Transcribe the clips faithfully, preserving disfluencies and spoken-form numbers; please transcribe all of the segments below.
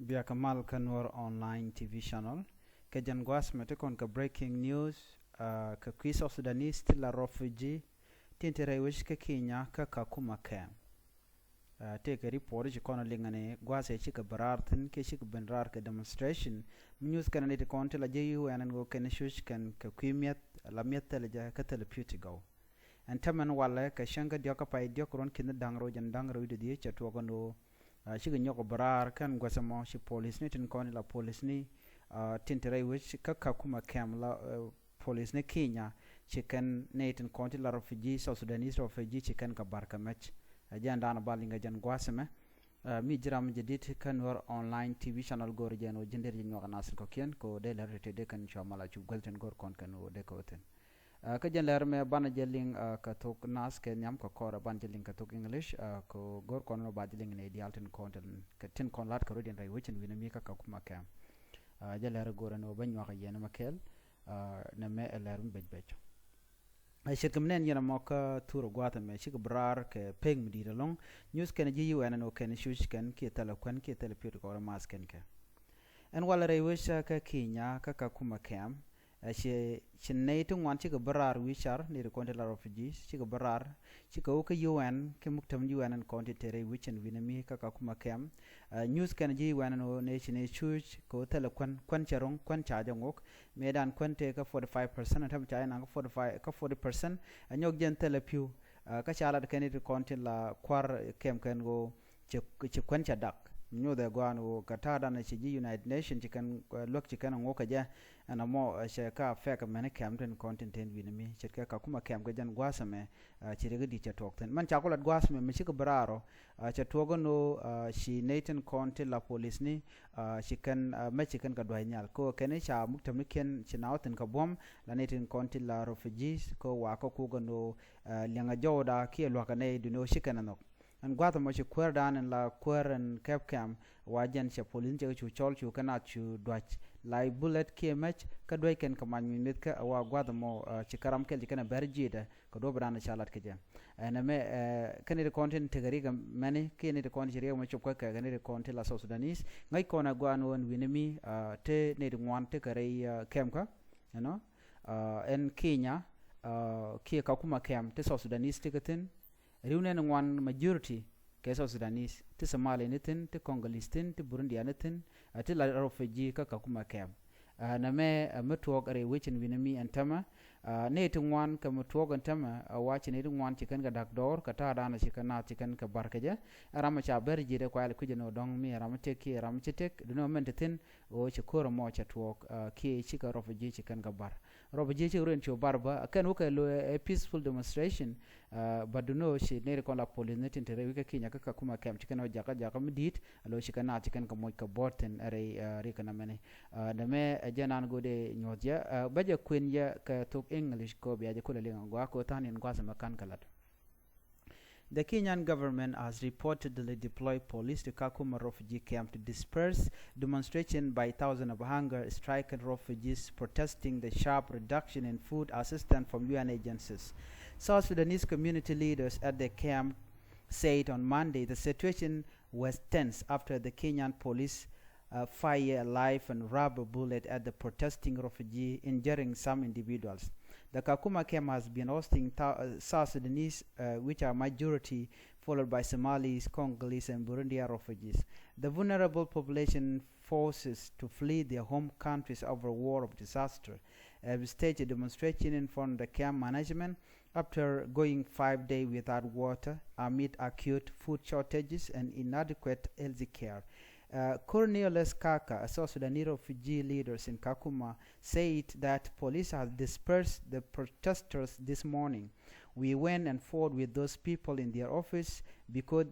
Biakɛ mal kä Nuɔr Online T V channel. Kɛ jɛn gua̱a̱th mɛ ti kɔn kɛ breaking news, ah, kɛ kui̱ South Sudanese ti la refugee tin te rɛy wec kä Kenya kä Kakuma camp. Ah, tëëkɛ report ci kɔn liŋɛ ni gua̱a̱th ɛ cikɛ ben raar thi̱n kiɛ cikɛ ben raar kɛ demonstration mi nyuth kɛn ni ti kɔn ti la ji̱ U N ɛn ɣöö kɛn cuc kɛn kɛ kui̱ mi̱eth la mi̱eth thilɛ jɛ kä thilɛ pi̱w ti gɔw. Ɛn tämɛn walɛ kɛ cäŋ kä diɔ̱k kä pay diɔ̱k ruɔ̱n ki̱n da̱ŋ rɛw jɛn da̱ŋ rɛw wi̱cdɛ dhieec cɛ tuɔɔk ɛn ɣöö, ah, cikɛ nyɔk bɛ raar kɛn guäth ɛmɔ ci polisni tin kɔn ti la polisni, ah, tin te rɛy wec kä Kakuma camp la, ah, polisni Kenya ci kɛn nɛy tin kɔn ti la refugee, South Sudanese refugee ci kɛn kɛ bar kɛ mɛc. Ɛ jɛn da̱a̱n ba liŋ kɛ jɛn gua̱a̱th ɛmɛ. Ah, mi ji̱ ram jɛ dit kä Nuɔr Online T V channel go̱o̱r jɛn ɣöö ji̱n deri jɛ nyuak ɛ nath tin kɔ̱kiɛn kɛ ɣöö dee lɛr ti te dee kɛn cua mal a cu guäth tin go̱o̱r kɔn kɛn ɣöö dee kɛ wä thi̱n. Ah, kä jɛn lɛr mɛ banɛ jɛ liŋ, ah, kɛ thok nath kɛ nhiam kɛ kɔrɛ banɛ jɛ liŋ kɛ thok English, ah, kɛ go̱r kɔn mɛ ba jɛ liŋ nɛy diaal tin kɔn tin, kɛ tin kɔn lat kɛ rɔ din rɛy wecin wi̱nɛ mi kä Kakuma camp. Ah, jɛ lɛr go̱r ɛn ɣöö bä nyuak ɛ yɛn mɛ kɛl, ah, nɛ mɛ ɛ lɛr mi bec bec. Ɛ ce̱tkɛ mi nɛn yɛn ɛmɔ kä thurɛ gua̱a̱th ɛmɛ cikɛ ben raar kɛ pek mi di̱i̱t ɛlɔ̱ŋ. Nyuth kɛn ji̱ U N ɛn ɣöö kɛn cuc kɛn kiɛ thilɛ kuän kiɛ thilɛ pi̱w ti kɔrɛ math kɛn kɛ. Ɛn walɛ rɛy wec kä Kenya kä Kakuma camp, ɛ ci, ci nɛy ti ŋuan cikɛ ben raar wi̱i̱ car, nɛy ti kɔn ti la refugees cikɛ ben raar, cikɛ wä kä U N, kä muktäm U N ɛn kɔn ti te rɛy wec ɛn wi̱nɛ mi kä Kakuma camp. Ɛ nyuth kɛn ji̱ U N ɛn ɣöö nɛy ci nɛy cuc kɛ wä thilɛ kuän, kuän cɛ ro̱ŋ, kuän ca jɛ ŋok. Mëëdan kuän tëë kä forty five percent, ɛn tämɛ ca jɛ naŋ kä forty five, kä forty percent ɛ nyɔk jɛn thilɛ pi̱w. Ɛ kä ca lat kɛn nɛy ti kɔn ti la kua̱r camp kɛn ɣöö ci, ci kuän cɛ dak. Nyuthɛ gɔaa ɛn ɣöö kɛ ta̱a̱dan ci ji̱ United Nation ci kɛn, eh, luäk ci kɛn ɛ ŋok kɛ jɛ. Ɛn ɛmɔ, eh, cɛ kä affect mɛni camp tin kɔn tin te wi̱nɛ mi. Ce̱tkɛ Kakuma camp kɛ jɛn gua̱a̱th ɛmɛ, eh, ci riɛk i̱ di̱t cɛ tuɔɔk thi̱n. Mɛn ca ku lat gua̱a̱th ɛmɛ mi cikɛ ben raar ɔ, eh, cɛ tuɔɔk ɛn ɣöö, eh, ci nɛy tin kɔn ti la polisni, eh, ci kɛn, eh, mɛ ci kɛn kɛ dua̱c nhial. Kɛ ɣöö kɛn i̱ ca muktämnikiɛn ci na wä thi̱n kɛ buɔ̱m, la nɛy tin kɔn ti la refugees, kɛ ɣöö wakä kuk ɛn ɣöö, eh, liɛŋɛ jɔwda kiɛ lua̱kä nɛy duundɛ ɣöö ci kɛn ɛ nhɔk. Ɛn gua̱a̱th ɛmɔ ci kuäärdan ɛn la kuäär ɛn kɛp kɛm, wa jɛn cɛ polis ni cɛ kɛ cu cɔl cu kɛ naath cu dua̱c. La i̱ bullet kiɛ mɛc kä duäc kɛn kɛ mac mi meth kä a wa gua̱a̱th ɛmɔ, eh, ci kɛ ram kɛl ci kɛn ɛ bɛr ji̱dɛ kɛ duɔ̱ɔ̱pdan ca lat kɛ jɛ. Ɛn ɛmɛ, eh, kɛn i̱ ti kɔn tin tekɛ riɛk ɛmɛni kiɛ ni ti kɔn ci riɛk ɛmɛ cop kä kɛ kɛn i̱ ti kɔn ti la South Sudanese. Ŋäc kɔn ɛ gɔaa ɛn ɣöö ɛn wi̱nɛ mi, eh, te ni ti ŋuan tekɛ rɛy, eh, kɛm kä, you know, eh, ɛn Kenya, eh, kiɛ Kakuma kɛm ti South Sudanese tekɛ thi̱n. Ri̱w nɛn ŋuan majority kɛ South Sudanese, ti Somali ni thi̱n, ti Congolese thi̱n, ti Burundian ni thi̱n, a ti la refugee kä Kakuma camp. A nɛmɛ, a mi tuɔɔk rɛy wecin wi̱nɛ mi ɛn tämɛ. A nɛy ti ŋuan kɛ mi tuɔɔk ɛn tämɛ, a wa ci nɛy ti ŋuan ci kɛn kɛ da̱k dɔɔr, kɛ ta̱a̱dan ci kɛn naath ci kɛn kɛ bar kɛ jɛ. A ram a ca bɛr ji̱dɛ kuayɛl kui̱cɛ ni ɣöö dɔ̱ŋ mi ram mi tëk kiɛ ram mi ci tëk, duundɛ mɛn ti thi̱n, ɣöö ci ko̱r ɛmɔ cɛ tuɔɔk, a kiɛ cikɛ refugee ci kɛn kɛ bar. Refugee ci rin cu bar bä, a kɛn wä kɛ lo ɛ peaceful demonstration, a, but duundɛ ɣöö ci nɛy ti kɔn la polis ni tin te rɛy wec kä Kenya kä Kakuma camp ci kɛn wä jakä jakä mi di̱i̱t, a lo ci kɛn naath ci kɛn kɛ moc kɛ buɔ̱ɔ̱t thi̱n rɛy, a, riɛk kɛ nɛmɛni. A, nɛmɛ, a, jɛn an go̱o̱dɛ nyuɔ̱th jɛ, a, bä jɛ kuën jɛ kɛ thok English kɛ ɣöö bia jɛ kulɛ liŋ a gɔaa kɛ ɣöö tha̱a̱ŋ in gua̱a̱th ɛmɛ ka̱n kɛ la̱t. The Kenyan government has reportedly deployed police to Kakuma refugee camp to disperse demonstration by thousands of hunger-stricken refugees protesting the sharp reduction in food assistance from U N agencies. South Sudanese community leaders at the camp said on Monday the situation was tense after the Kenyan police, uh, fire a live and rubber bullet at the protesting refugee, injuring some individuals. The Kakuma camp has been hosting Thou-, uh, South Sudanese, uh, which are majority, followed by Somalis, Congolese, and Burundian refugees. The vulnerable population forces to flee their home countries over war of disaster have staged a demonstration in front of the camp management after going five days without water amid acute food shortages and inadequate health care. Uh, Cornelius Kaka, a South Sudanese refugee leader in Kakuma, said that police has dispersed the protesters this morning. We went and fought with those people in their office because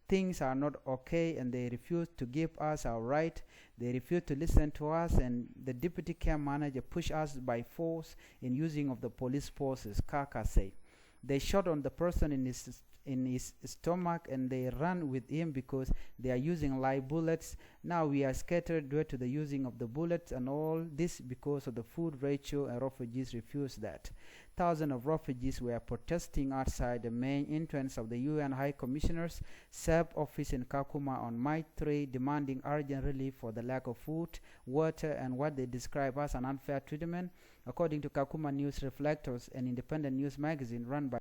things are not okay and they refuse to give us our right. They refuse to listen to us and the deputy camp manager pushed us by force in using of the police forces, Kaka said. They shot on the person in his, in his stomach, and they run with him because they are using live bullets. Now we are scattered due to the using of the bullets, and all this because of the food ratio, and refugees refuse that. Thousands of refugees were protesting outside the main entrance of the U N High Commissioner's sub office in Kakuma on March three, demanding urgent relief for the lack of food, water, and what they describe as an unfair treatment, according to Kakuma News Reflectors, an independent news magazine run by